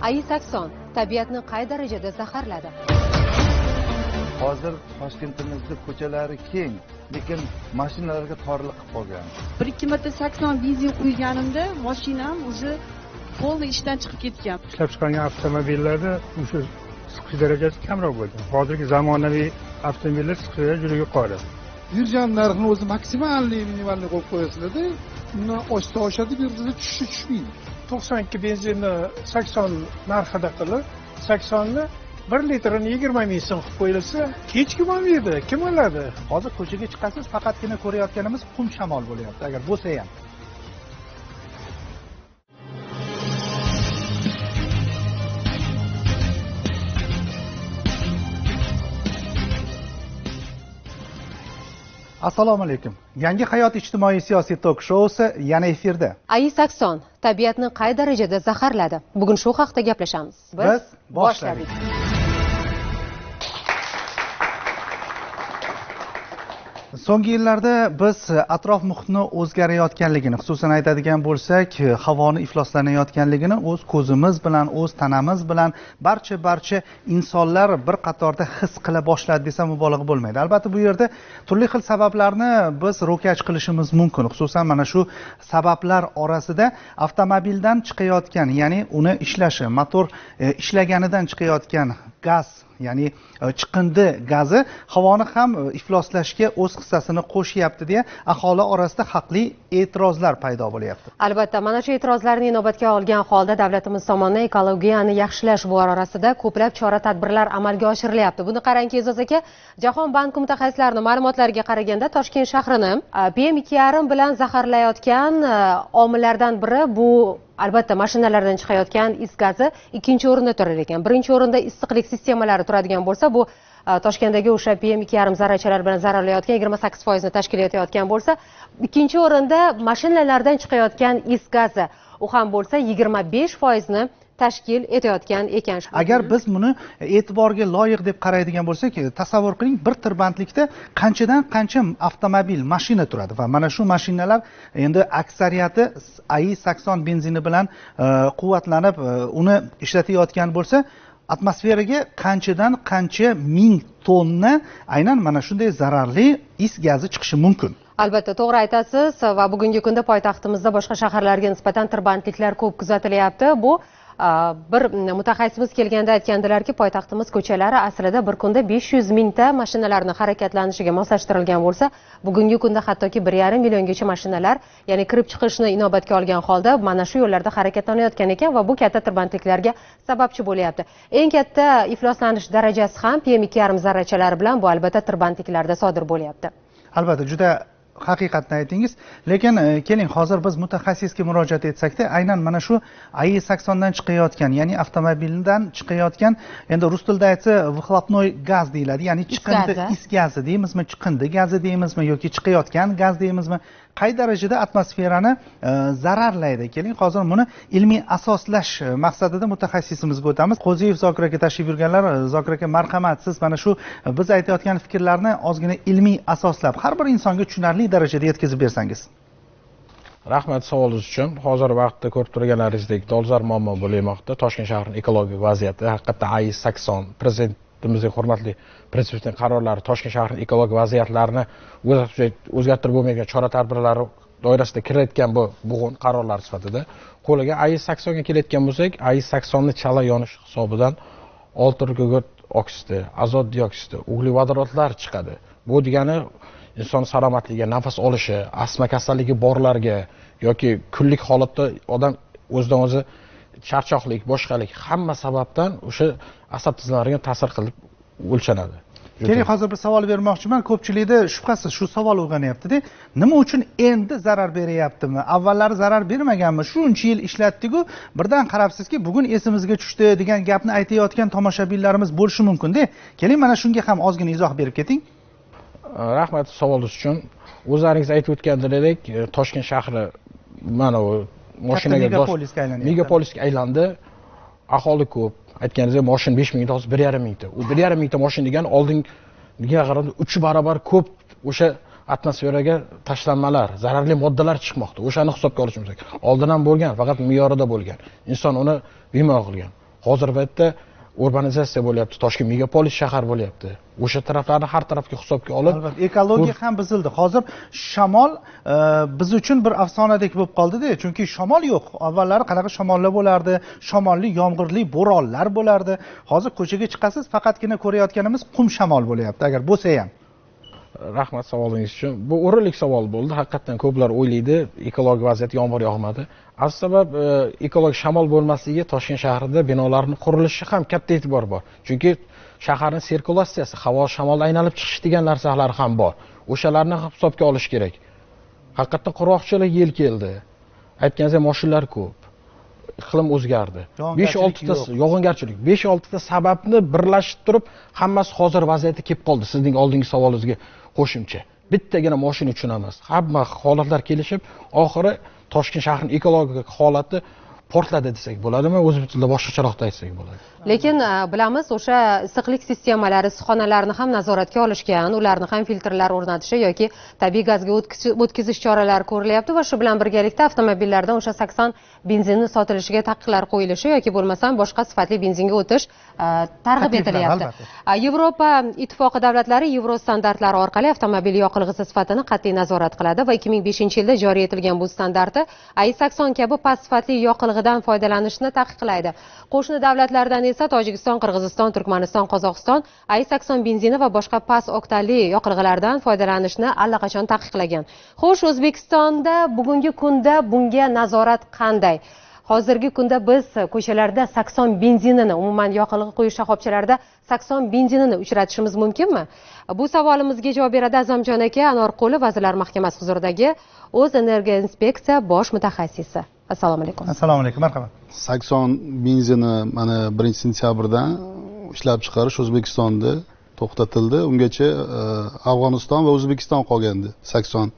AI-80 tabiatni qay darajada zaharladi? Hozir Toshkentimizda ko'chalari keng, lekin mashinalarga torlik qilib qolgan. Bir ikki marta 80 benzin quyganimda mashinam уже полный ishdan chiqib ketgan. Ishlab chiqarilgan avtomobillarda o'sha siqish darajasi kamroq bo'lgan. Hozirgi zamonaviy avtomobillar siqish darajasi juda yuqori. Birjani narxini o'zi maksimalniy minimalniy qo'yib qo'yasizlarda, undan oshsa oshadi, birjada tushishi tushmaydi. 92 benzinni 80 narxida qilib, 80ni 1 litrini 20 ming so'm qilib qo'yilsa, hech kim olmaydi, kim oladi? Hozir ko'chaga chiqasiz, faqatgina ko'rayotganimiz qum shamol bo'lyapti, agar bo'lsa ham. Assalomu alaykum. Yangi hayot ijtimoiy siyosiy tok shousi yana efirda. AI-80 tabiatni qay darajada zaharladi? Bugun shu haqda gaplashamiz. Biz boshladik. So'nggi yillarda biz atrof muhitni o'zgarayotganligini, xususan aytadigan bo'lsak, havoni ifloslanayotganligini o'z ko'zimiz bilan, o'z tanamiz bilan barcha insonlar bir qatorda his qila boshladi desam mubolag'a bo'lmaydi. Albatta bu yerda turli xil sabablarni biz ro'kach qilishimiz mumkin. Xususan mana shu sabablar orasida avtomobildan chiqayotgan, ya'ni uni ishlashi, motor ishlaganidan chiqayotgan gaz, ya'ni chiqindi gazi havoni ham ifloslashga o'z hissasini qo'shyapti deya aholi orasida haqli e'tirozlar paydo bo'lyapti. Albatta, mana shu e'tirozlarni inobatga olgan holda davlatimiz tomonidan ekologiyani yaxshilash borasida ko'plab chora-tadbirlar amalga oshirilyapti. Buni qarangki, E'zoz aka, Jahon banki mutaxassislarining ma'lumotlariga qaraganda Toshkent shahrini PM2.5 bilan zaharlayotgan omillardan biri bu albatta mashinalardan chiqayotgan is gazi ikkinchi o'rinda turar ekan. Birinchi o'rinda issiqlik sistemalari turadigan bo'lsa, bu Toshkentdagi o'sha PM2.5 zarrachalar bilan zararlayotgan 28% ni tashkil etayotgan bo'lsa, ikkinchi o'rinda mashinalardan chiqayotgan is gazi, u ham bo'lsa 25% ni tashkil etayotgan ekan. Agar biz buni e'tiborga loyiq deb qaraydigan bo'lsak, tasavvur qiling, bir tirbandlikda qanchadan qancha avtomobil, mashina turadi va mana shu mashinalar endi aksariyati AI-80 benzini bilan quvvatlanib, uni ishlatayotgan bo'lsa, atmosferaga qanchadan qancha ming tonna aynan mana shunday zararli is gazi chiqishi mumkin. Albatta, to'g'ri aytasiz va bugungi kunda poytaxtimizda boshqa shaharlarga nisbatan tirbandliklar ko'p kuzatilyapti. Bu bir mutaxassisimiz kelganda aytgandilarki, poytaxtimiz ko'chalari aslida bir kunda 500 mingta mashinalarni harakatlanishiga moslashtirilgan bo'lsa, bugungi kunda hattoki 1,5 milliongacha mashinalar, ya'ni kirib chiqishni inobatga olgan holda mana shu yo'llarda harakatlanayotgan ekan va bu katta tirbandliklarga sababchi bo'lyapti. Eng katta ifloslanish darajasi ham PM2.5 zarrachalari bilan bu albatta tirbandliklarda sodir bo'lyapti. Albatta, juda haqiqatni aytingiz, lekin keling hozir biz mutaxassisga murojaat etsakda, aynan mana shu AI-80 dan chiqayotgan, ya'ni avtomobildan chiqayotgan, endi rus tilida aytsa выхлопной gaz deyiladi, ya'ni chiqindi is gazi deymizmi, chiqindi gazi deymizmi yoki chiqayotgan gaz deymizmi, qay darajada atmosferani zararlaydi? Keling hozir buni ilmiy asoslash maqsadida mutaxassisimizga o'tamiz. Qo'ziyev Zokir aka tashrif buyurganlar. Zokir aka, marhamat, siz mana shu biz aytayotgan fikrlarni ozgina ilmiy asoslab, har bir insonga tushunarli darajada yetkazib bersangiz. Rahmat savolingiz uchun. Hozir vaqtda ko'rib turganlaringizdek dolzarb muammo bo'lmoqda. Toshkent shahrining ekologik vaziyati haqiqatda AI-80 prezidentimizning hurmatli prezidentning qarorlari Toshkent shahrining ekologik vaziyatlarini o'zgartirib bo'lmaydigan chora-tadbirlari doirasida kirayotgan bu bo'g'in qarorlar sifatida qo'liga AI-80 ga kelayotgan bo'lsak, AI-80 ni chala yonish hisobidan oltin gugurt oksidi, azot dioksidi, uglevodorodlar chiqadi. Bu degani inson salomatligiga, nafas olishi, astma kasalligi borlarga yoki kunlik holatda odam o'zidan o'zi charchoqlik, boshqalik hamma sababdan o'sha asab tizimlariga ta'sir qilib o'lchanadi. Keling hozir bir savol bermoqchiman. Ko'pchilikda shubhasiz shu savol uyg'onyapti-da. Nima uchun endi zarar beryaptimi? Avvallari zarar bermaganmi? Shuncha yil ishlatdik-ku, birdan qarabsizki, bugun esimizga tushdi degan gapni aytayotgan tomoshabinlarimiz bo'lishi mumkin-da. Keling mana shunga ham ozgina izoh berib keting. Rahmat savolingiz uchun. O'zlaringiz aytib o'tgandek, Toshkent shahri mana bu mashinaga megapolisga aylandi. Aholi ko'p. Aytganingizdek, mashina 5 mingta, hozir 1,5 mingta. U 1,5 mingta mashina degani oldingiga qaraganda 3 barobar ko'p o'sha atmosferaga tashlanmalar, zararli moddalar chiqmoqda. O'shani hisobga olishimiz kerak. Oldin ham bo'lgan, faqat me'yorida bo'lgan. Inson uni bema'no qilgan. Hozir paytda urbanizatsiya bo'lyapti, Toshkent megapolis shahar bo'lyapti. O'sha taraflarni har tarafga hisobga olib, albatta ekologiya ham buzildi. Hozir shamol biz uchun bir afsonadek bo'lib qoldi-da, chunki shamol yo'q. Avvallari qanaqa shamollar bo'lardi, shamolli, yomg'irli bo'ronlar bo'lardi. Hozir ko'chaga chiqasiz, faqatgina ko'rayotganimiz qum shamol bo'lyapti, agar bo'lsa ham. Rahmat savolingiz uchun. Bu o'rinli savol bo'ldi. Haqiqatan ko'plar o'ylaydi, ekologik vaziyat, yomg'ir yog'madi. Asl sabab ekologik shamol bo'lmasligi Toshkent shahrida binolarning qurilishi ham katta e'tibor bor. Chunki shaharning sirkulyatsiyasi, havo shamol aylanib chiqish degan narsalar ham bor. O'shalarni hisobga olish kerak. Haqiqatan qurg'oqchilik yil keldi. Aytganingizdek, mashinalar ko'p. Iqlim o'zgardi. 5-6 ta yog'ingarchilik, 5-6 ta sababni birlashtirib, hammasi hozir vaziyatga kelib qoldi. Sizning oldingi savolingizga qo'shimcha. Bittagina mashina uchun emas, hamma holatlar kelishib, oxiri Toshkent shahrining ekologik holati portladi desak bo'ladimi? O'zbek tilida boshqacharoqda aytsak bo'ladi. Lekin bilamiz, o'sha issiqlik sistemalari, issiqxonalarni ham nazoratga olishgan, ularni ham filtrlar o'rnatishi yoki tabiiy gazga o'tkazish choralari ko'rilyapti va shu bilan birgalikda avtomobillardan o'sha 80 benzinni sotilishiga taqiqlar qo'yilishi yoki bo'lmasam boshqa sifatli benzinga o'tish targ'ib etilyapti. Yevropa Ittifoqi davlatlari Yevro standartlari orqali avtomobil yoqilg'isi sifatini qat'iy nazorat qiladi va 2005-yilda joriy etilgan bu standarti AI-80 kabi past sifatli yoqilg'idan foydalanishni taqiqlaydi. Qo'shni davlatlardan esa Tojikiston, Qirg'iziston, Turkmaniston, Qozog'iston AI-80 benzini va boshqa past oktanli yoqilg'ilardan foydalanishni allaqachon taqiqlagan. Xo'sh, O'zbekistonda bugungi kunda bunga nazorat qanday? Hozirgi kunda biz ko'chalarda 80 benzinini, umuman yoqilg'i quyish shoxobchalarida 80 benzinini uchratishimiz mumkinmi? Bu savolimizga javob beradi Azamjon aka Anorqulov, Vazirlar Mahkamasi huzuridagi O'z Energiya Inspeksiya bosh mutaxassisi. Assalomu alaykum. Assalomu alaykum, marhamat. 80 benzini mana 1-sentyabrdan ishlab chiqarish O'zbekistonda to'xtatildi. Ungacha Afg'oniston va O'zbekiston qolgandi 80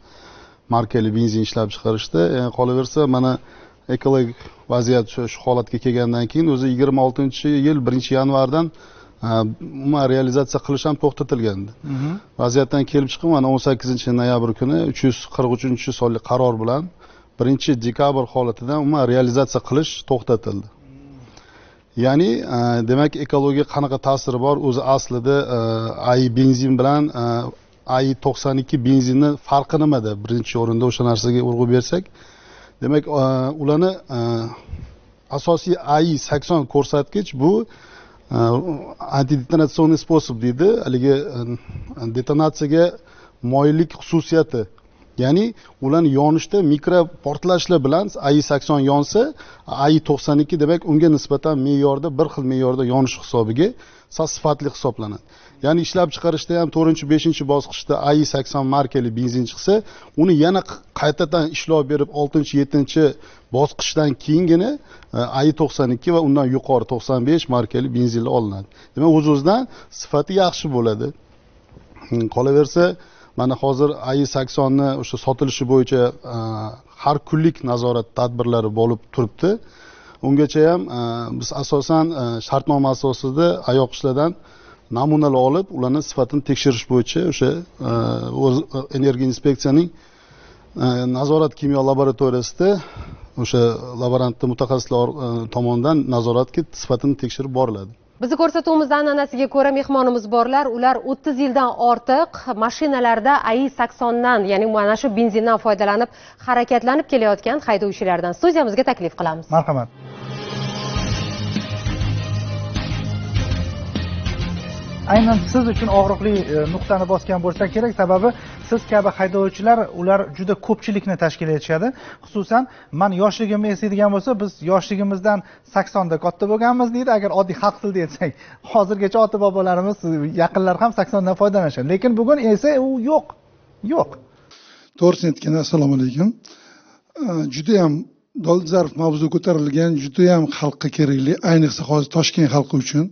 markali benzin ishlab chiqarishda. Qolaversa, mana ekologik vaziyat shu holatga kelgandan keyin o'zi 26-yil 1-yanvardan umuman realizatsiya qilish ham to'xtatilgandi. Vaziyatdan kelib chiqib, mana 18-noyabr kuni 343-sonli qaror bilan 1-dekabr holatidan umuman realizatsiya qilish to'xtatildi. Ya'ni demak ekologiya qanaqa ta'siri bor? O'zi aslida AI benzin bilan AI-92 benzinning farqi nimada? Birinchi o'rinda o'sha narsaga urg'u bersak, demak ularni asosiy AI-80 ko'rsatkich bu antidetonatsioniy sposob deydi, haligi detonatsiyaga moyillik xususiyati. Ya'ni ularni yonishda mikro portlashlar bilan AI-80 yonsa, AI-92 demak unga nisbatan me'yorda bir xil me'yorda yonish hisobiga sifatli hisoblanadi. Ya'ni ishlab chiqarishda ham 4-5 bosqichda AI-80 markali benzin chiqsa, uni yana qaytadan ishlov berib 6-7 bosqichdan keyingina AI-92 va undan yuqori 95 markali benzinlar olinadi. Demak, o'z-o'zidan sifati yaxshi bo'ladi. Qolaversa, mana hozir AI-80 ni o'sha sotilishi bo'yicha har kunlik nazorat tadbirlari bo'lib turibdi. Ungacha ham biz asosan shartnoma asosida ayoqishlardan namunalar olib, ularning sifatini tekshirish bo'yicha o'sha energiya inspeksiyaning nazorat kimyo laboratoriyasida o'sha laborantda mutaxassislar tomonidan nazoratga sifatini tekshirib boriladi. Bizni ko'rsatuvimizda an'anasiga ko'ra mehmonimiz borlar. Ular 30 yildan ortiq mashinalarda AI-80dan, ya'ni mana shu benzindan foydalanib harakatlanib kelayotgan haydovchilardan studiyamizga taklif qilamiz. Marhamat. Aynan siz uchun og'riqli nuqtani bosgan bo'lsa kerak, sababi siz kabi haydovchilar ular juda ko'pchilikni tashkil etishadi. Xususan, men yoshligimni eslaydigan bo'lsa, biz yoshligimizdan 80 da katta bo'lganmiz deydi, agar oddiy xalq tilida aytsak. Hozirgacha ota-bobolarimiz, yaqinlar ham 80 dan foydalanishadi. Lekin bugun esa u yo'q. Yo'q. To'g'risini aytganda, assalomu alaykum. Juda ham dolzarb mavzu ko'tarilgan, juda ham xalqqa kerakli, ayniqsa hozir Toshkent xalqi uchun.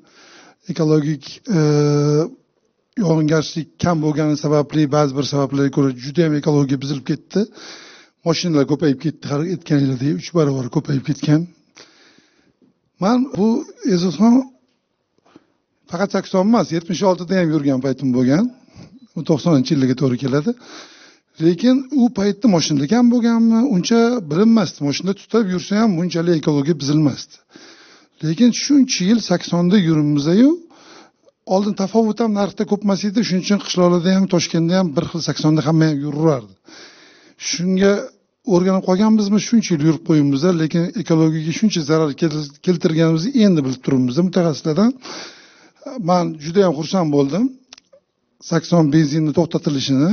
Ekologik yog'ingarchilik kam bo'lgani sababli, ba'zi bir sabablarga ko'ra juda ham ekologiya buzilib ketdi. Mashinalar ko'payib ketdi, har aytganinglardek 3 barobar ko'payib ketgan. Men bu esosan faqat 80 emas, 76 da ham yurgan paytim bo'lgan. U 90-yillarga to'g'ri keladi. Lekin u paytda mashinalar kam bo'lganmi, uncha bilinmasdi. Mashina tutab yursa ham bunchalik ekologiya buzilmasdi. Lekin shuncha yil 80da yuribmiz-yu, oldin tafovut ham narxda ko'p emas edi, shuning uchun qishloqlarda ham, Toshkentda ham bir xil 80da hamma ham yurardi. Shunga o'rganib qolganmizmi, shuncha yil yurib qo'yibmiz, lekin ekologiyaga shuncha zarar keltirganimizni endi bilib turibmiz mutaxassislardan. Men juda ham xursand bo'ldim 80 benzinni to'xtatilishini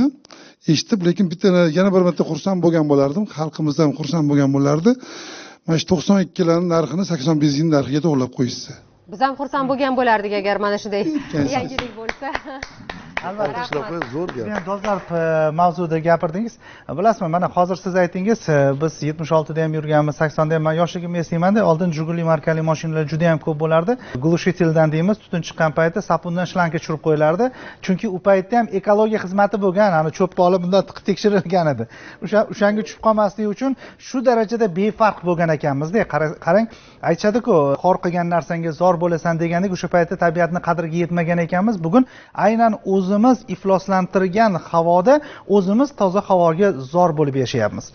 eshitib, lekin bitta yana bir marta xursand bo'lgan bo'lardim, xalqimiz ham xursand bo'lgan bo'lardi. Mana shu 92larning narxini 80 benzin narxiga to'g'rilab qo'yishsa. Biz ham xursand bo'lgan bo'lardik agar mana shunday yangilik bo'lsa. Albatta, zo'r gap. Siz ham dolzarb mavzuda gapirdingiz. Bilasizmi, mana hozir siz aytdingiz, biz 76da ham yurganmiz, 80da ham. Men yoshligimni eslayman-da, oldin Jiguli markali mashinalar juda ham ko'p bo'lardi. Glushiteldan deymiz, tutun chiqqan paytda sapundan shlangga tushirib qo'yilardi. Chunki u paytda ham ekologiya xizmati bo'lgan, ana cho'pni olib bundan tiqib tekshirilgan edi. O'shanga tushib qolmasligi uchun shu darajada befarq bo'lgan ekanmiz-da. Qarang, aytishadi-ku, xor qilgan narsangga zor bo'lasan degandek, o'sha paytda tabiatni qadriga yetmagan ekanmiz. Bugun aynan o'zimiz ifloslantirgan havoda o'zimiz toza havoga zor bo'lib yashayapmiz.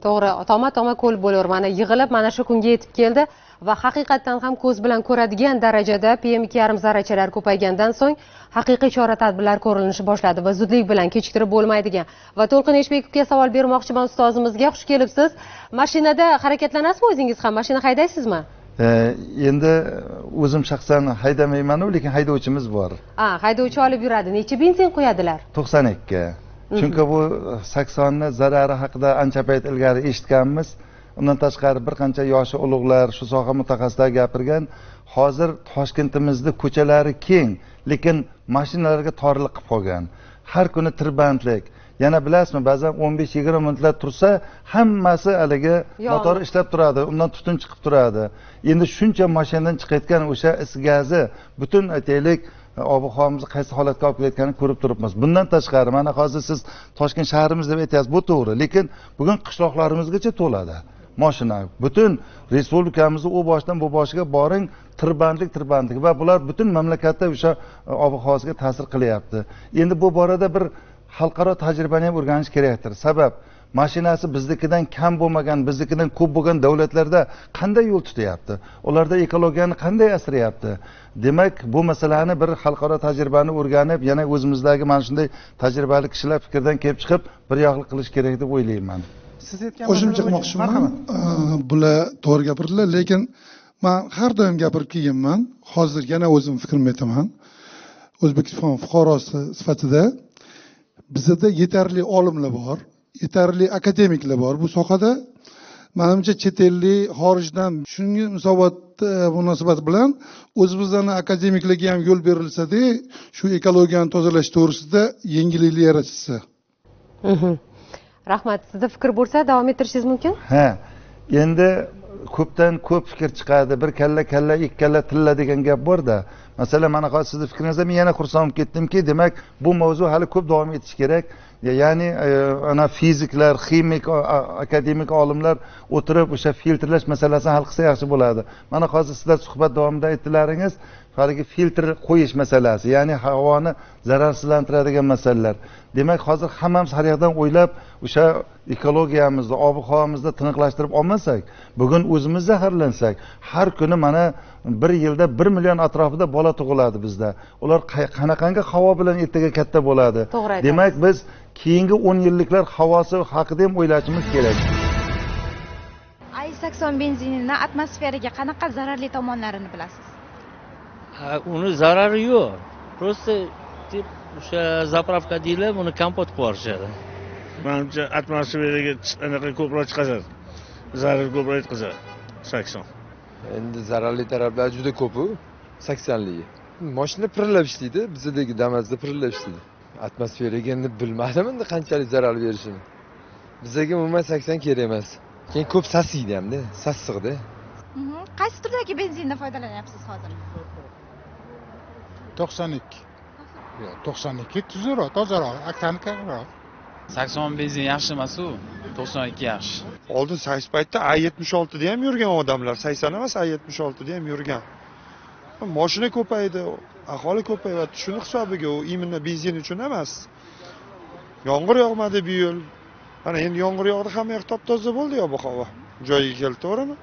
To'g'ri, toma-toma ko'l bo'lur. Mana yig'ilib mana shu kunga yetib keldi va haqiqatdan ham ko'z bilan ko'radigan darajada PM2,5 zarrachalar ko'paygandan so'ng haqiqiy chora-tadbirlar ko'rilishni boshladi va zudlik bilan kechiktirib bo'lmaydigan. Va To'lqin Eshbekovga savol bermoqchiman ustozimizga. Xush kelibsiz. Mashinada harakatlanasizmi o'zingiz ham? Mashina haydaysizmi? Endi o'zim shaxsan haydamayman-u, lekin haydovchimiz bor. Haydovchi olib yuradi. Necha benzin qo'yadilar? 92. Chunki bu 80 ni zarari haqida ancha payt ilgari eshitganmiz. Undan tashqari bir qancha yoshi ulug'lar, shu soha mutaxassislari gapirgan. Hozir Toshkentimizda ko'chalari keng, lekin mashinalarga torlik qilib qolgan. Har kuni tirbandlik. Yana bilasizmi, ba'zan 15-20 minutlar tursa, hammasi haligi motor ishlab turadi, undan tutun chiqib turadi. Endi shuncha mashinadan chiqayotgan o'sha is gazi butun aytaylik ob-havomizni qaysi holatga olib kelayotganini ko'rib turibmiz. Bundan tashqari mana hozir siz Toshkent shahrimiz deb aytyapsiz, bu to'g'ri, lekin bugun qishloqlarimizgacha to'ladi mashina. Butun respublikamizni u boshdan bu boshiga boring, tirbandlik tirbandlik va bular butun mamlakatda o'sha ob-havosiga ta'sir qilyapti. Endi bu borada bir xalqaro tajribani ham o'rganish kerakdir. Sabab mashinasi biznikidan kam bo'lmagan, biznikidan ko'p bo'lgan davlatlarda qanday yo'l tutyapti? Ularda ekologiyani qanday asrayapti? Demak, bu masalani bir xalqaro tajribani o'rganib, yana o'zimizdagi mana shunday tajribali kishilar fikridan kelib chiqib, bir yoqli qilish kerak deb o'ylayman. Siz aytgan qo'shimcha qilmoqchiman. Bular to'g'ri gapirdilar, lekin men har doim gapirib kelganman. Hozir yana o'zim fikrimni aytaman. O'zbekiston fuqarosi sifatida bizda yetarli olimlar bor, yetarli akademiklar bor bu sohada. Menimcha chet ellik, xorijdan shunga munosabat bilan o'zimizning akademiklarga ham yo'l berilsa-da, shu ekologiyani tozalash to'g'risida yengilliklar yaratishsa. Rahmat. Sizda fikr bo'lsa davom ettirishingiz mumkin. Ha, endi ko'pdan ko'p fikr chiqadi. Bir kalla kalla, ikki kalla tilla degan gap bor-da. Masalan, mana hozir sizni fikringizdan men yana xursand bo'lib ketdimki, demak, bu mavzu hali ko'p davom etishi kerak. Ya'ni ana fiziklar, ximik, akademik olimlar o'tirib o'sha filtrlash masalasini hal qilsa yaxshi bo'ladi. Mana hozir sizlar suhbat davomida aytdilaringiz, haligi filtr qo'yish masalasi, ya'ni havoni zararsizlantiradigan masalalar. Demak, hozir hammamiz har yoqdan o'ylab o'sha ekologiyamizni, ob-havomizni tiniqlashtirib olmasak, bugun o'zimiz zaharlansak, har kuni mana bir yilda 1 million atrofida bola tug'iladi bizda. Ular qanaqangi havo bilan ertaga katta bo'ladi. Demak, biz keyingi 10 yilliklar havosi haqida ham o'ylashimiz kerak. I-80 benzinini atmosferaga qanaqa zararli tomonlarini bilasiz? Ha, uni zarari yo'q. Просто deb o'sha zapravka deyiladi, buni kompot qilib yuborishadi. Menimcha atmosferaga anaqa ko'proq chiqazadi. Zarar ko'proq yetkazadi. 80. Endi zararli taraflari juda ko'p-u, 80ligi. Mashina pirillab ishlaydi, bizdagi Damasda pirillab ishlaydi. Atmosferaga endi bilmadim endi qanchalik zarar berishini. Bizga umuman 80 kerak emas. Keyin ko'p sasiydi hamda, sassiqda. Qaysi turdagi benzindan foydalanyapsiz hozir? 92. Yo'q, 92 tuzukroq, tozaroq, oktankaroq. 80 benzin yaxshi emas-u, 92 yaxshi. Oldin 80 paytda A76 da ham yurgan odamlar, 80 emas, A76 da ham yurgan. Mashina ko'paydi, aholi ko'payapti. Shuni hisobiga u imенно benzin uchun emas. Yomg'ir yog'madi bu yil. Mana endi yomg'ir yog'di, hamma yoq top-toza bo'ldi ob-havo. Joyiga keldi, to'g'rimi?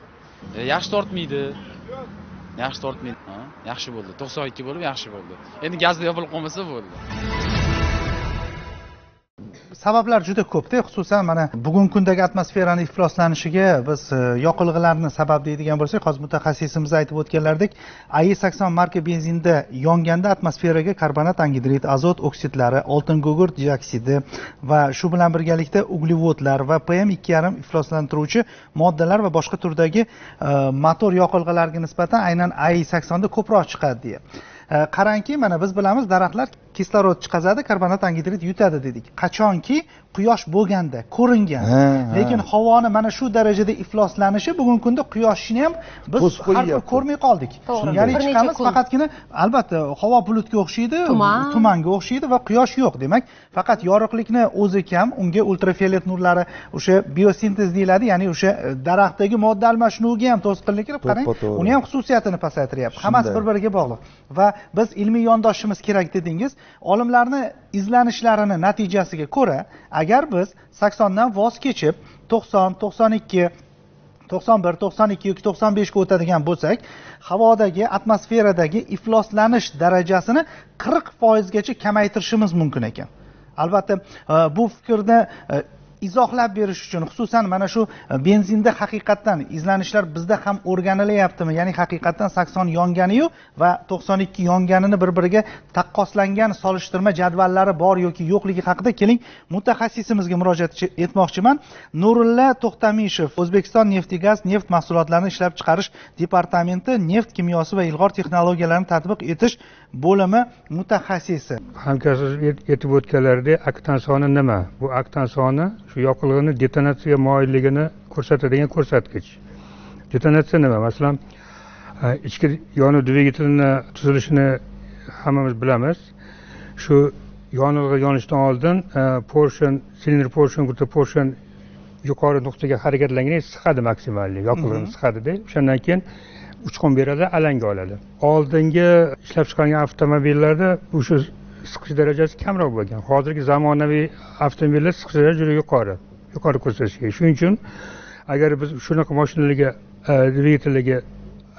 Yaxshi tortmaydi. Yaxshi tortmaydi. Yaxshi bo'ldi. 92 bo'lib yaxshi bo'ldi. Endi gazda yopilib qolmasa bo'ldi. Sabablar juda ko'pda, xususan mana bugungi kundagi atmosferani ifloslanishiga biz yoqilg'ilarni sabab deydigan bo'lsak, hozir mutaxassisimiz aytib o'tganlaridek, AE80 marka benzinda yonganda atmosferaga karbonat angidrid, azot oksidlari, oltingugurt dioksidi va shu bilan birgalikda uglevodlar va PM2,5 ifloslantiruvchi moddalar va boshqa turdagi motor yoqilg'ilariga nisbatan aynan AE80 da ko'proq chiqadi deya. Qarangki, mana biz bilamiz, daraxtlar kislorod chiqazadi, karbonat angidrid yutadi dedik. Qachonki quyosh bo'lganda, ko'ringan. Lekin havoni mana shu darajada ifloslanishi bugungi kunda quyoshni ham biz har bir ko'rmay qoldik. Ya'ni chiqamiz faqatgina, albatta, havo bulutga o'xshaydi, tumanga o'xshaydi va quyosh yo'q. Demak, faqat yorug'likni o'zi kam, unga ultrafiolet nurlari, o'sha biosintez deyiladi, ya'ni o'sha daraxtdagi modda almashinuviga ham to'sqinlik qilib, qarang, uni ham xususiyatini pasaytiryapti. Hammasi bir-biriga bog'liq. Va biz ilmiy yondoshishimiz kerak dedingiz. Olimlarni izlanishlarini natijasiga ko'ra, agar biz 80 dan voz kechib 90, 92, 91, 92 yoki 95 ga o'tadigan bo'lsak, havodagi, atmosferadagi ifloslanish darajasini 40% gacha kamaytirishimiz mumkin ekan. Albatta, bu fikrni izohlab berish uchun, xususan mana shu benzinda haqiqatdan izlanishlar bizda ham o'rganilyaptimi? Ya'ni haqiqatdan 80 yongani-yu va 92 yonganini bir-biriga taqqoslangan solishtirma jadvallari bor yoki yo'qligi haqida keling mutaxassisimizga murojaat etmoqchiman. Nurulla To'xtamishev, O'zbekiston Neftigaz neft mahsulotlarini ishlab chiqarish departamenti neft kimyosi va ilg'or texnologiyalarini tatbiq etish bo'limi mutaxassisi. Hamkasbimiz aytib o'tganlaridek, oktan soni nima? Bu oktan soni shu yoqilg'ini detonatsiyaga moyilligini ko'rsatadigan ko'rsatkich. Detonatsiya nima? Masalan, ichki yonuv dvigatelini tuzilishini hammamiz bilamiz. Shu yonilg'i yonishdan oldin portion, silindr portion, gurta portion yuqori nuqtaga harakatlanganda siqadi maksimalli, yoqilg'ini siqadi-da. O'shandan keyin uchqun beradi, alanga oladi. Oldingi ishlab chiqarilgan avtomobillarda o'sha siqish darajasi kamroq bo'lgan. Hozirgi zamonaviy avtomobillar siqish darajasi juda yuqori, yuqori ko'rsatishga. Shuning uchun agar biz shunaqa mashinalarga, dvigatellarga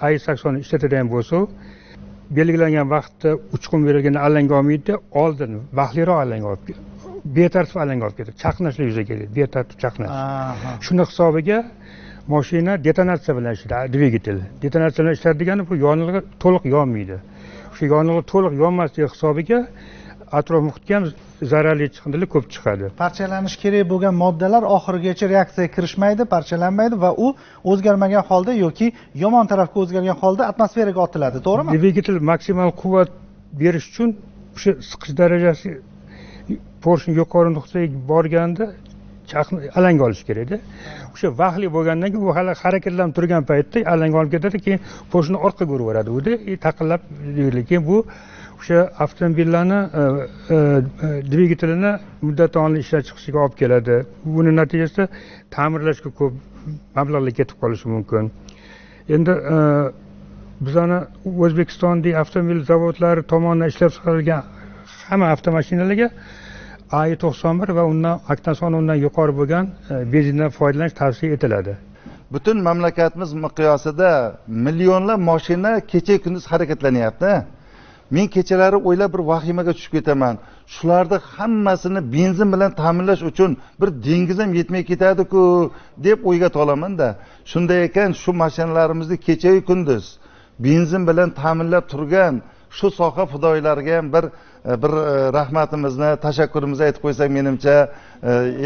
AE80 ishlatadigan bo'lsak, belgilangan vaqtda uchqun berilganda alanga olmaydi, oldin vaqtliroq alanga olib, betartib alanga olib ketadi. Chaqnashlar yuzaga keladi, betartib chaqnash. Shuni hisobiga mashina detonatsiya bilan ishlaydi, dvigatel. Detonatsiya bilan ishlaydi degani bu yonilg'i to'liq yonmaydi. O'sha yonilg'i to'liq yonmasligi hisobiga atrof muhitga ham zararli chiqindilar ko'p chiqadi. Parchalanish kerak bo'lgan moddalar oxirigacha reaksiyaga kirishmaydi, parchalanmaydi va u o'zgarmagan holda yoki yomon tarafga o'zgargan holda atmosferaga otiladi, to'g'rimi? Dvigatel maksimal quvvat berish uchun o'sha siqish darajasi porshni yuqori nuqtaga borganda alanga olish kerakda. O'sha vaqtli bo'lgandan keyin u hali harakatlanib turgan paytda alanga olib ketadi, keyin porshni orqaga urib yuboradi unda, taqillab, keyin bu o'sha avtomobillarni dvigatelini muddatidan oldin ishlab chiqishiga olib keladi. Buni natijasida ta'mirlashga ko'p mablag'lar ketib qolishi mumkin. Endi bizani O'zbekistondagi avtomobil zavodlari tomonidan ishlab chiqarilgan hamma avtomashinalarga AE91 va undan oktan soni undan yuqori bo'lgan benzindan foydalanish tavsiya etiladi. Butun mamlakatimiz miqyosida millionlab mashina kecha kunduz harakatlanyapti. Men kechalari o'ylab bir vahimaga tushib ketaman. Shularni hammasini benzin bilan ta'minlash uchun bir dengiz ham yetmay ketadi-ku deb o'yga tolaman-da. Shunday ekan, shu mashinalarimizni kecha kunduz benzin bilan ta'minlab turgan shu soha fidoyilariga ham bir rahmatimizni, tashakkurimizni aytib qo'ysak, menimcha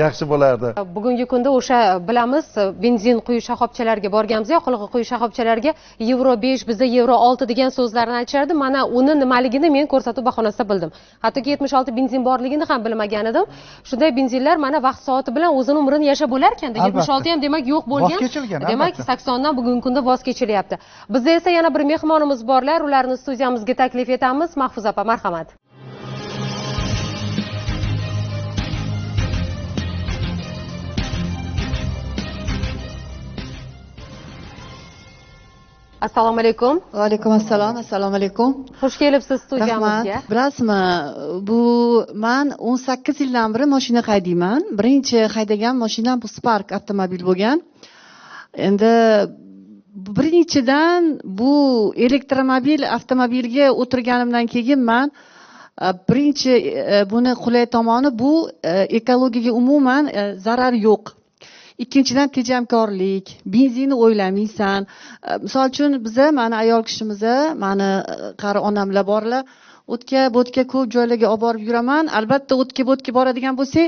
yaxshi bo'lardi. Bugungi kunda o'sha bilamiz, benzin quyish shoxobchalariga borganmiz, yoqilg'i quyish shoxobchalariga Yevro 5, bizda Yevro 6 degan so'zlarni aytishardi. Mana uni nimaligini men ko'rsatuv bahonasida bildim. Hattoki 76 benzin borligini ham bilmagan edim. Shunday benzinlar mana vaqt soati bilan o'zini umrini yashab bo'lar ekanda. 76 ham demak yo'q bo'lgan. Demak 80 dan bugungi kunda voz kechilyapti. Bizda esa yana bir mehmonimiz borlar, ularni studiyamizga taklif etamiz. Mahfuza opa, marhamat. Assalomu alaykum. Va alaykum assalom. Assalomu alaykum. Xush kelibsiz studiyamizga. Rahmat. Bilasizmi, bu men 18 yildan beri mashina haydayman. Birinchi haydagan mashinam bu Spark avtomobil bo'lgan. Endi Birinchidan, bu elektromobil avtomobilga o'tirganimdan keyin man birinchi buni qulay tomoni bu ekologiyaga umuman zarar yo'q. Ikkinchidan, tejamkorlik, benzinni o'ylamaysan. Misol uchun biza, mani ayol kishimiz, mani qari onamlar borlar, o'tga bo'tga ko'p joylarga olib borib yuraman. Albatta o'tga bo'tga boradigan bo'lsak,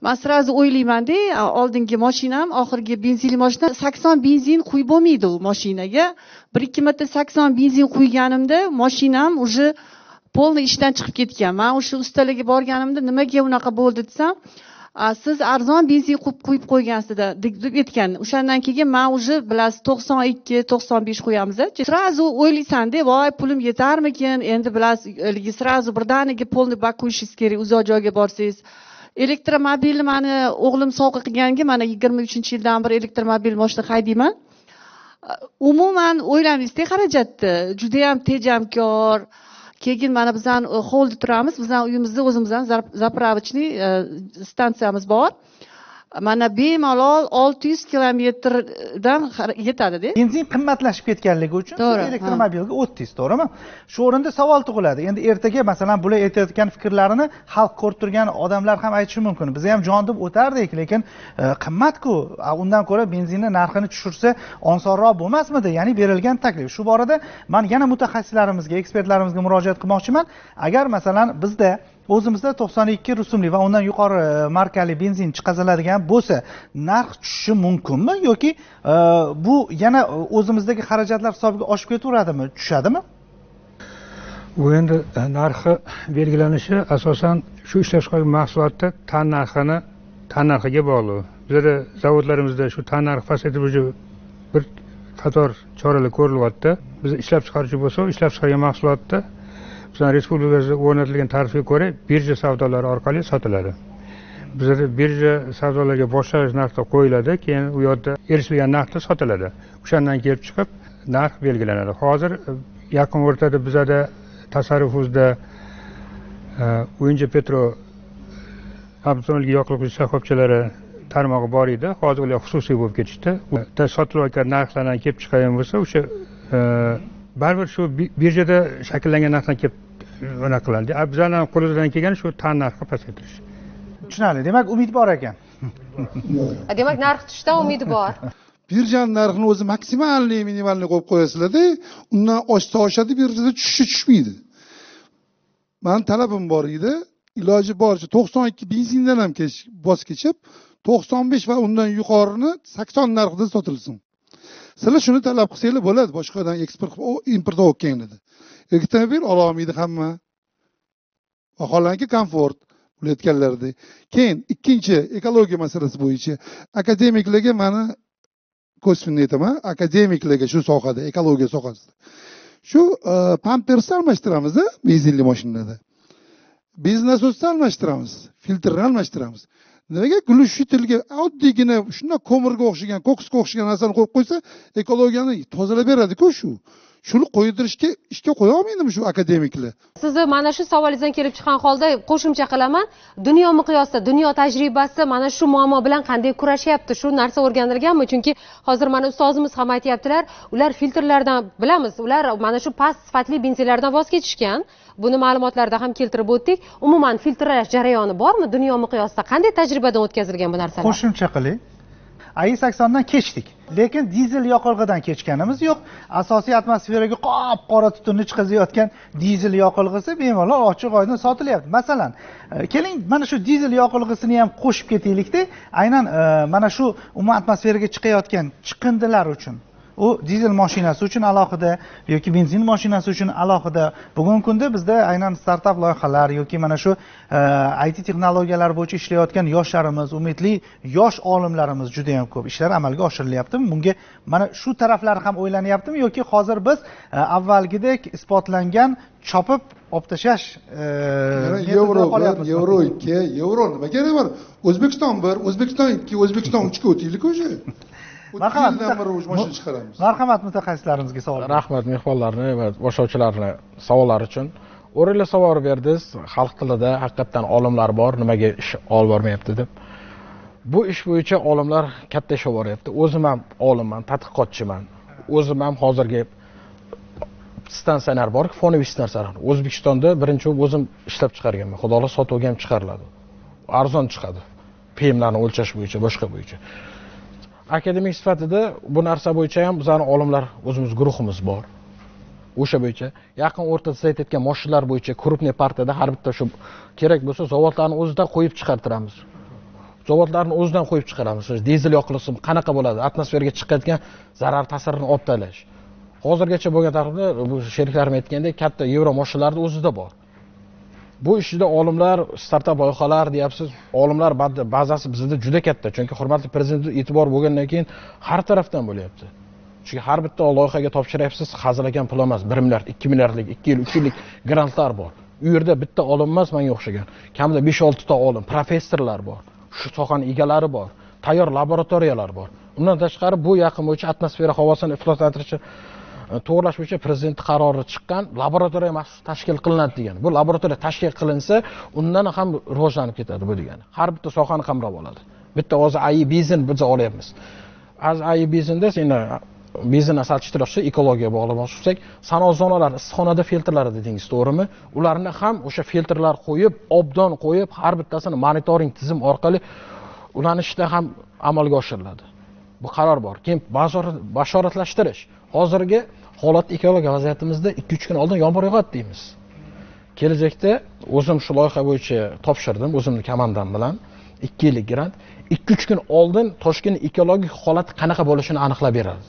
man sразу o'ylaymanda, oldingi mashinam, oxirgi benzinli mashina 80 benzin quyib bo'lmaydi u mashinaga. 1-2 marta 80 benzin quyganimda mashinam уже полный ishdan chiqib ketgan. Man o'sha ustalarga borganimda nimaga unaqa bo'ldi desam, siz arzon benzin quyib qo'ygansiz deb aytgan. O'shandan keyin men уже bilasiz 92, 95 qo'yamiz. Sразу o'ylaysan-da, voy pulim yetarmikin? Endi bilasiz, sразу birdaniga polni bak qo'yishingiz kerak uzoq joyga borsangiz. Elektromobilni mani o'g'lim sovg'a qilganga, mana 23-yildan beri elektromobil mashina haydayman. Umuman o'ylamaysiz-da xarajatni. Juda ham tejamkor. Keyin mana bizani hovlida turamiz, bizani uyimizda o'zimizdan zapravочный stansiyamiz bor. Mana bemalol 600 kilometrdan yetadi-da. Benzin qimmatlashib ketganligi uchun siz elektromobilga o'tdingiz, to'g'rimi? Shu o'rinda savol tug'iladi. Endi ertaga masalan bular aytayotgan fikrlarini xalq ko'rib turgan odamlar ham aytishi mumkin. Biz ham jon deb o'tardik, lekin qimmat-ku. Undan ko'ra benzinni narxini tushirsa osonroq bo'lmasmidi? Ya'ni berilgan taklif. Shu borada men yana mutaxassislarimizga, ekspertlarimizga murojaat qilmoqchiman. Agar masalan bizda o'zimizda 92 rusumli va undan yuqori markali benzin chiqariladigan bo'lsa, narx tushishi mumkinmi yoki bu yana o'zimizdagi xarajatlar hisobiga oshib ketaveradimi, tushadimi? Bu endi narxi belgilanishi asosan shu ishlab chiqarilgan mahsulotda tan narxiga bog'liq. Bizda zavodlarimizda shu tan narxi pasaytirib bir qator choralar ko'rilyapti. Biz ishlab chiqaruvchi bo'lsak, ishlab chiqargan mahsulotda bizning respublikamizda o'rnatilgan tarifga ko'ra birja savdolari orqali sotiladi. Bizda birja savdolariga boshlang'ich narxda qo'yiladi, keyin u yerda erishilgan narxda sotiladi. O'shandan kelib chiqib narx belgilanadi. Hozir yaqin o'rtada bizada tasarrufimizda O'yinchi Petro avtomobilga yoqilg'i shoxobchalari tarmog'i bor edi. Hozir ular xususiy bo'lib ketishdi. Sotilayotgan narxlardan kelib chiqqan bo'lsa, o'sha baribir shu birjada shakllangan narxdan kelib anaqa qiladi. Bizlarning qo'limizdan kelgani shu tan narxi pasaytirish. Tushunarli. Demak, umid bor ekan. Demak, narx tushishdan umid bor. Birjani narxini o'zi maksimalniy, minimalniy qo'yib qo'yasizlar-da, undan oshsa oshadi, birjada tushishi tushmaydi. Meni talabim bor edi, iloji boricha 92 benzindan ham voz kechib, 95 va undan yuqorini 80 narxida sotilsin. Sizlar shuni talab qilsanglar bo'ladi, boshqadan eksport import olib kelinglar. Elektromobil ola olmaydi hamma. Vaholanki komfort ulayotganlardek. Keyin ikkinchi ekologiya masalasi bo'yicha akademiklarga meni ko'zimni aytaman, akademiklarga shu sohada, ekologiya sohasida. Shu pampersni almashtiramiz, benzinli mashinalarda. Benzin nasosni almashtiramiz, filtrni almashtiramiz. Nimaga glushitelga oddiygina shunday ko'mirga o'xshagan, koksga o'xshagan narsani qo'yib qo'ysa, ekologiyani tozalab beradi-ku shu. Shuni qo'ydirishga ishga qo'ya olmaydimi shu akademiklar? Sizni mana shu savolingizdan kelib chiqqan holda qo'shimcha qilaman. Dunyo miqyosida, dunyo tajribasi mana shu muammo bilan qanday kurashyapti? Shu narsa o'rganilganmi? Chunki hozir mana ustozimiz ham aytayaptilar, ular filtrlardan bilamiz, ular mana shu past sifatli benzinlardan voz kechishgan. Buni ma'lumotlarda ham keltirib o'tdik. Umuman filtrlash jarayoni bormi dunyo miqyosida? Qanday tajribadan o'tkazilgan bu narsalar? Qo'shimcha qiling. AI-80 dan kechdik, lekin dizel yoqilg'idan kechganimiz yo'q. Asosiy atmosferaga qop-qora tutunni chiqazayotgan dizel yoqilg'isi bemalol ochiq oydin sotilyapti. Masalan, keling mana shu dizel yoqilg'isini ham qo'shib ketaylikda, aynan mana shu umuman atmosferaga chiqayotgan chiqindilar uchun, u dizel mashinasi uchun alohida yoki benzin mashinasi uchun alohida. Bugungi kunda bizda aynan startap loyihalar yoki mana shu IT texnologiyalar bo'yicha ishlayotgan yoshlarimiz, umidli yosh olimlarimiz juda ham ko'p. Ishlar amalga oshirilyaptimi? Bunga mana shu taraflar ham o'ylanyaptimi yoki hozir biz avvalgidek isbotlangan chopib olib tashlash Yevro 1, Yevro 2, Yevro nima keragi bor? O'zbekiston 1, O'zbekiston 2, O'zbekiston 3 ga o'taylik o'sha. Marhamat mutaxassislarimizga savol. Rahmat mehmonlarni va boshlovchilarni savollari uchun. O'rinli savol berdingiz. Xalq tilida haqiqatan olimlar bor, nimaga ish olib bormayapti deb. Bu ish bo'yicha olimlar katta ish olib boryapti. O'zim ham olimman, tadqiqotchiman. O'zim ham hozirgi stansiyalar bor, fonoviy stansiyalar. O'zbekistonda birinchi bo'lib o'zim ishlab chiqarganman. Xudo xohlasa sotuvga ham chiqariladi. Arzon chiqadi. PMlarni o'lchash bo'yicha, boshqa bo'yicha. Akademik sifatida bu narsa bo'yicha ham bizning olimlar, o'zimiz guruhimiz bor. O'sha bo'yicha yaqin o'rtada siz aytayotgan mashinalar bo'yicha krupniy partiyada har bitta shu kerak bo'lsa zavodlarni o'zidan qo'yib chiqartiramiz. Zavodlarni o'zidan qo'yib chiqaramiz. Dizel yoqilg'isi qanaqa bo'ladi? Atmosferaga chiqayotgan zarar ta'sirini olib tashlash. Hozirgacha bo'lgan taqdirda bu sheriklarim aytgandek katta yevro mashinalarning o'zida bor. Bu ishda olimlar, startap loyihalar deyapsiz, olimlar bazasi bizda juda katta. Chunki hurmatli prezident e'tibor bo'lgandan keyin har tarafdan bo'lyapti. Chunki har bitta loyihaga topshiryapsiz, hazilakam pul emas, 1 milliard, 2 milliardlik, 2 yil, 3 yillik grantlar bor. U yerda bitta olim emas, menga o'xshagan. Kamida 5-6 ta olim, professorlar bor, shu sohaning egalari bor, tayyor laboratoriyalar bor. Undan tashqari bu yaqin bo'yicha atmosfera havosini ifloslantirishni to'g'rilash bo'yicha prezident qarori chiqqan, laboratoriya maxsus tashkil qilinadi degan. Bu laboratoriya tashkil qilinsa, undan ham rivojlanib ketadi bu degani. Har bitta sohani qamrab oladi. Bitta hozir AI benzin biz olyapmiz. Az AI benzinda seni benzinni asal ekologiya bog'liq bo'lsak, sanoat zonalari, issiqxonada filtrlari dedingiz, to'g'rimi? Ularni ham o'sha filtrlar qo'yib, obdon qo'yib, har bittasini monitoring tizim orqali ulanishda ham amalga oshiriladi. Bu qaror bor. Keyin bashoratlashtirish. Hozirgi holat ekologiya vaziyatimizda 2-3 kun oldin yomg'ir yog'adi deymiz. Kelajakda o'zim shu loyiha bo'yicha topshirdim, o'zimni komandam bilan 2 yillik grant. 2-3 kun oldin Toshkent ekologik holati qanaqa bo'lishini aniqlab beradi.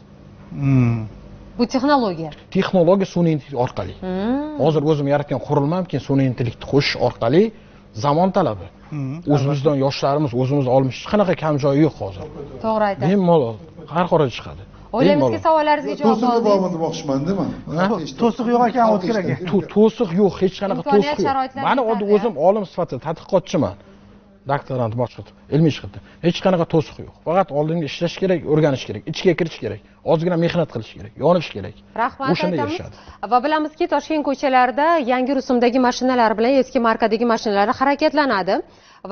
Bu texnologiya. Texnologiya sun'iy intellekt orqali. Hozir o'zim yaratgan qurilmam keyin sun'iy intellektni qo'shish orqali zamon talabi. O'zimizdan yoshlarimiz, o'zimiz olmish hech qanaqa kam joyi yo'q hozir. To'g'ri aytasiz. Bemalol har xoraj chiqadi. O'ylaymizki, savollaringizga javob oldik. To'siq bormi demoqchiman-da men. To'siq yo'q ekan, O'tkir aka. To'siq yo'q, hech qanaqa to'siq yo'q. Mani oddiy o'zim olim sifatida tadqiqotchiman. Doktorant boshqa ilmiy ish qildim. Hech qanaqa to'siq yo'q. Faqat oldinga ishlash kerak, o'rganish kerak, ichga kirish kerak, ozgina mehnat qilish kerak, yonish kerak. Rahmat aytamiz. Va bilamizki, Toshkent ko'chalarida yangi rusumdagi mashinalar bilan eski markadagi mashinalar harakatlanadi.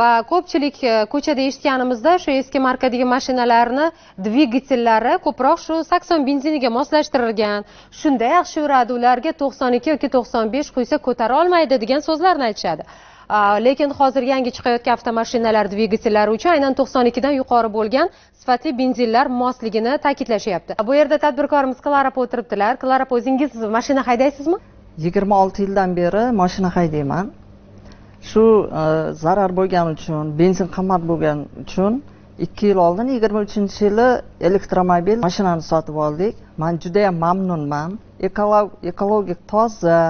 Va ko'pchilik ko'chada eshitganimizda shu eski markadagi mashinalarni dvigatellari ko'proq shu 80 benziniga moslashtirilgan. Shunda yaxshi yuradi, ularga 92 yoki 95 quysa ko'tara olmaydi degan so'zlarni aytishadi. Lekin hozir yangi chiqayotgan avtomashinalar dvigatellari uchun aynan 92 dan yuqori bo'lgan sifatli benzinlar mosligini ta'kidlashyapti. Bu yerda tadbirkorimiz Klara opa o'tiribdilar. Klara opa, o'zingiz mashina haydaysizmi? 26 yildan beri mashina haydayman. Shu zarar bo'lgani uchun, benzin qimmat bo'lgani uchun 2 yil oldin 23-yili elektromobil mashinani sotib oldik. Men juda ham mamnunman. Ekologik toza,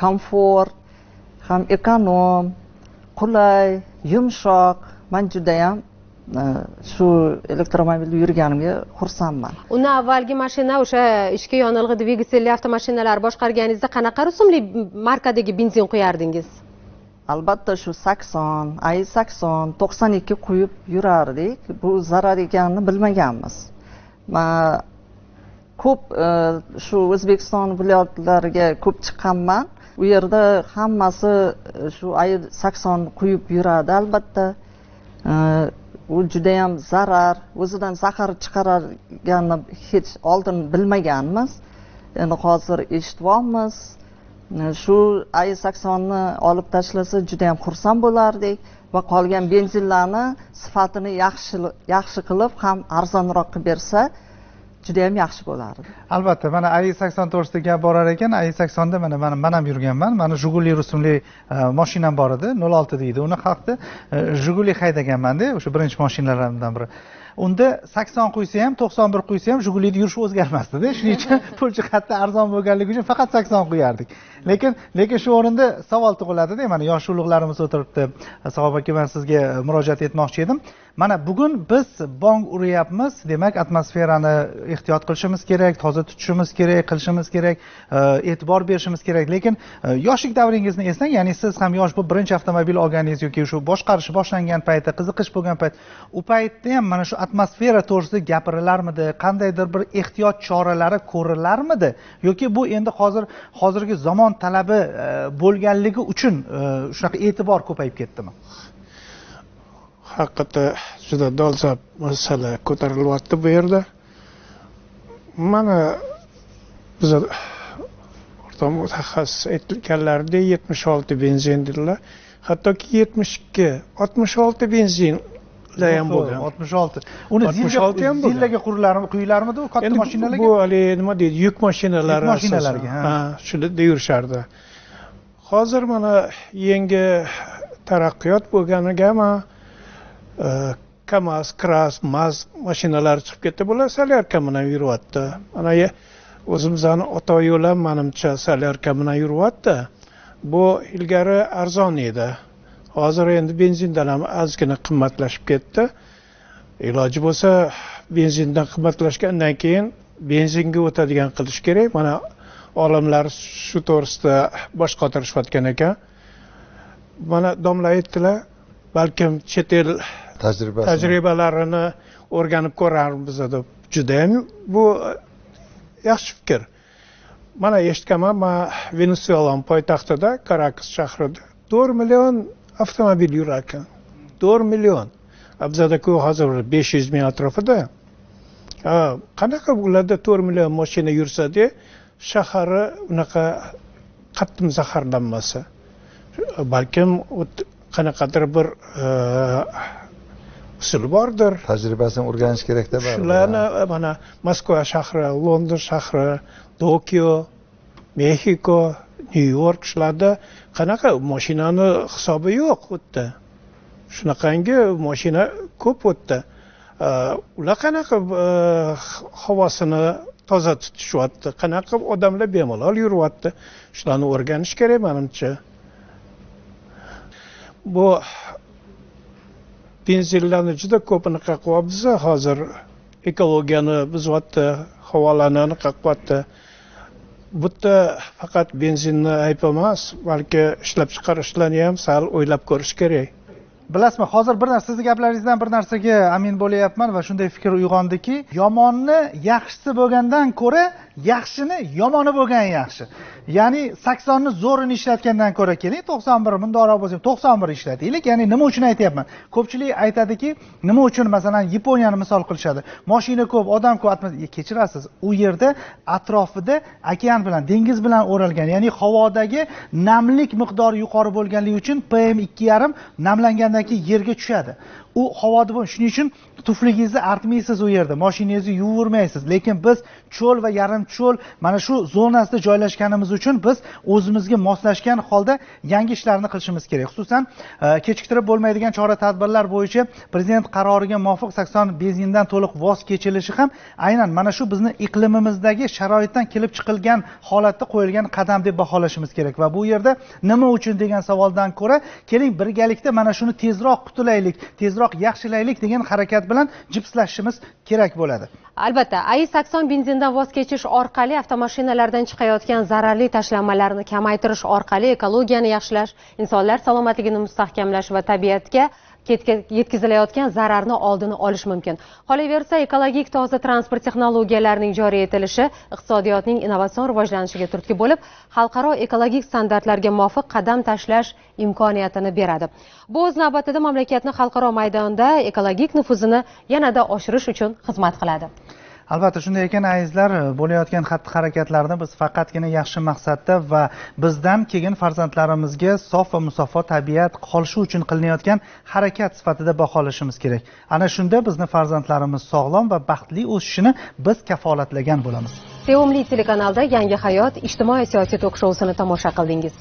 komfort, ham ekonom, qulay, yumshoq. Men juda ham shu elektromobilda yurganimga xursandman. Undan avvalgi mashina o'sha ichki yonilg'i dvigatelli avtomashinalar boshqarganingizda qanaqa rusumli markadagi benzin quyardingiz? Albatta shu 80, AI 80, 92 quyib yurardik. Bu zarar ekanini bilmaganmiz. Men ko'p shu O'zbekiston viloyatlariga ko'p chiqqanman. U yerda hammasi shu AI 80 quyib yuradi albatta. U juda ham zarar, o'zidan zahar chiqarganini hech oldin bilmaganmiz. Endi hozir eshityapmiz. Shu AI 80ni olib tashlasa juda ham xursand bo'lardik va qolgan benzinlarni sifatini yaxshi qilib ham arzonroq qilib bersa juda ham yaxshi bo'lardi. Albatta, mana AI 80 to'g'risida gap borar ekan, AI 80 da mana men ham yurganman. Mana Jiguli rusumli mashinam bor edi, 06 deydi. Uni xalqda Jiguli haydaganman-da, o'sha birinchi mashinalarimdan biri. Unda 80 quysa ham, 91 quysa ham Jigulida yurish o'zgarmasdi-da. Shuning uchun pul jihatda arzon bo'lganligi uchun faqat 80 quyardik. Lekin shu o'rinda savol tug'iladi-da, mana yosh ulug'larimiz o'tiribdi. Sahob aka, men sizga murojaat etmoqchi edim. Mana bugun biz bong uryapmiz, demak atmosferani ehtiyot qilishimiz kerak, toza tutishimiz kerak, qilishimiz kerak, e'tibor berishimiz kerak. Lekin yoshlik davringizni eslang, ya'ni siz ham yosh bo'lib birinchi avtomobil olganingiz yoki shu boshqarish boshlangan paytda, qiziqish bo'lgan payt, u paytda ham mana shu atmosfera to'g'risida gapirilarmidi, qandaydir bir ehtiyot choralari ko'rilarmidi yoki bu endi hozirgi zamon talabi bo'lganligi uchun shunaqa e'tibor ko'payib ketdimi? Haqiqatda juda dolzarb masala ko'tarilyapti bu yerda. Mana biza o'rtoq mutaxassis aytganlaridek 76 benzin dedilar. Hattoki 72, 66 benzinlar ham bo'lgan. 66. Uni zillaga quyilarmidi u katta mashinalarga? Bu hali nima deydi, yuk mashinalari. Yuk mashinalarga, ha, shunda yurishardi. Hozir mana yangi taraqqiyot bo'lganigami KAMAZ, KRAS, MAZ mashinalari chiqib ketdi. Bular solyarka bilan yuryapti. Mana o'zimizni ota yo'l ham manimcha solyarka bilan yuryapti. Bu ilgari arzon edi. Hozir endi benzindan ham ozgina qimmatlashib ketdi. Iloji bo'lsa benzindan qimmatlashgandan keyin benzinga o'tadigan qilish kerak. Mana olimlar shu to'g'risida bosh qotirishayotgan ekan. Mana domla aytdilar, balkim chet el tajribalarini o'rganib ko'rarmiz deb. Judayam bu yaxshi fikr. Mana eshitganman, man Venesuelani poytaxtida, Karakas shahrida 4 million avtomobil yurar ekan. 4 million. Bizada-ku hozir 500 ming atrofida. Qanaqa ularda 4 million mashina yursa-da, shahari unaqa qattiq zaharlanmasa. Balkim qanaqadir bir usul bordir. Tajribasini o'rganish kerakda baribir. Shularni mana Moskva shahri, London shahri, Tokio, Mexiko, Nyu-York shularda qanaqa mashinani hisobi yo'q u yerda. Shunaqangi mashina ko'p u yerda. Ular qanaqa havosini toza tutishyapti, qanaqa odamlar bemalol yuryapti. Shularni o'rganish kerak menimcha. Bu benzinlarni juda ko'p anaqa qilyapmiz hozir, ekologiyani buzyapti, havolarni anaqa qilyapti. Bu yerda faqat benzinni ayb emas, balki ishlab chiqarishlarni ham sal o'ylab ko'rish kerak. Bilasizmi, hozir bir narsa, sizni gaplaringizdan bir narsaga amin bo'lyapman va shunday fikr uyg'ondiki, yomonni yaxshisi bo'lgandan ko'ra yaxshini yomoni bo'lgan yaxshi. Ya'ni 80 ni zo'rini ishlatgandan ko'ra keling 91 bundoqroq bo'lsa 91 ishlataylik. Ya'ni nima uchun aytyapman? Ko'pchilik aytadiki, nima uchun masalan Yaponiyani misol qilishadi. Mashina ko'p, odam ko'p, kechirasiz, u yerda atrofida okean bilan, dengiz bilan o'ralgan, ya'ni havodagi namlik miqdori yuqori bo'lganligi uchun PM2.5 namlangandan keyin yerga tushadi. U havoda bu, shuning uchun tufligingizni artmaysiz u yerda, mashinangizni yuvirmaysiz. Lekin biz cho'l va yarim cho'l mana shu zonasida joylashganimiz uchun biz o'zimizga moslashgan holda yangi ishlarni qilishimiz kerak. Xususan, kechiktirib bo'lmaydigan chora-tadbirlar bo'yicha prezident qaroriga muvofiq 80 benzindan to'liq voz kechilishi ham aynan mana shu bizni iqlimimizdagi sharoitdan kelib chiqilgan holatda qo'yilgan qadam deb baholashimiz kerak. Va bu yerda nima uchun degan savoldan ko'ra, keling birgalikda mana shuni tezroq qutulaylik, tezroq yaxshilaylik degan harakat bilan jipslashishimiz kerak bo'ladi. Albatta, AI-80 benzindan voz kechish orqali avtomashinalardan chiqayotgan zararli tashlamalarni kamaytirish orqali ekologiyani yaxshilash, insonlar salomatligini mustahkamlash va tabiatga yetkazilayotgan zararni oldini olish mumkin. Qolaversa, ekologik toza transport texnologiyalarining joriy etilishi iqtisodiyotning innovatsion rivojlanishiga turtki bo'lib, xalqaro ekologik standartlarga muvofiq qadam tashlash imkoniyatini beradi. Bu o'z navbatida mamlakatni xalqaro maydonda ekologik nufuzini yanada oshirish uchun xizmat qiladi. Albatta shunday ekan, azizlar, bo'layotgan xatti-harakatlarni biz faqatgina yaxshi maqsadda va bizdan keyin farzandlarimizga sof va musaffo tabiat qolishi uchun qilinayotgan harakat sifatida baholashimiz kerak. Ana shunda bizni farzandlarimiz sog'lom va baxtli o'sishini biz kafolatlagan bo'lamiz. Sevimli telekanalda Yangi hayot ijtimoiy siyosiy tok-shousini tomosha qildingiz.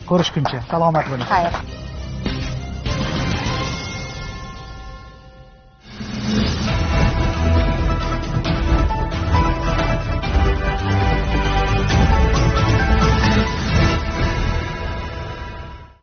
Ko'rishguncha salomat bo'ling. Xayr.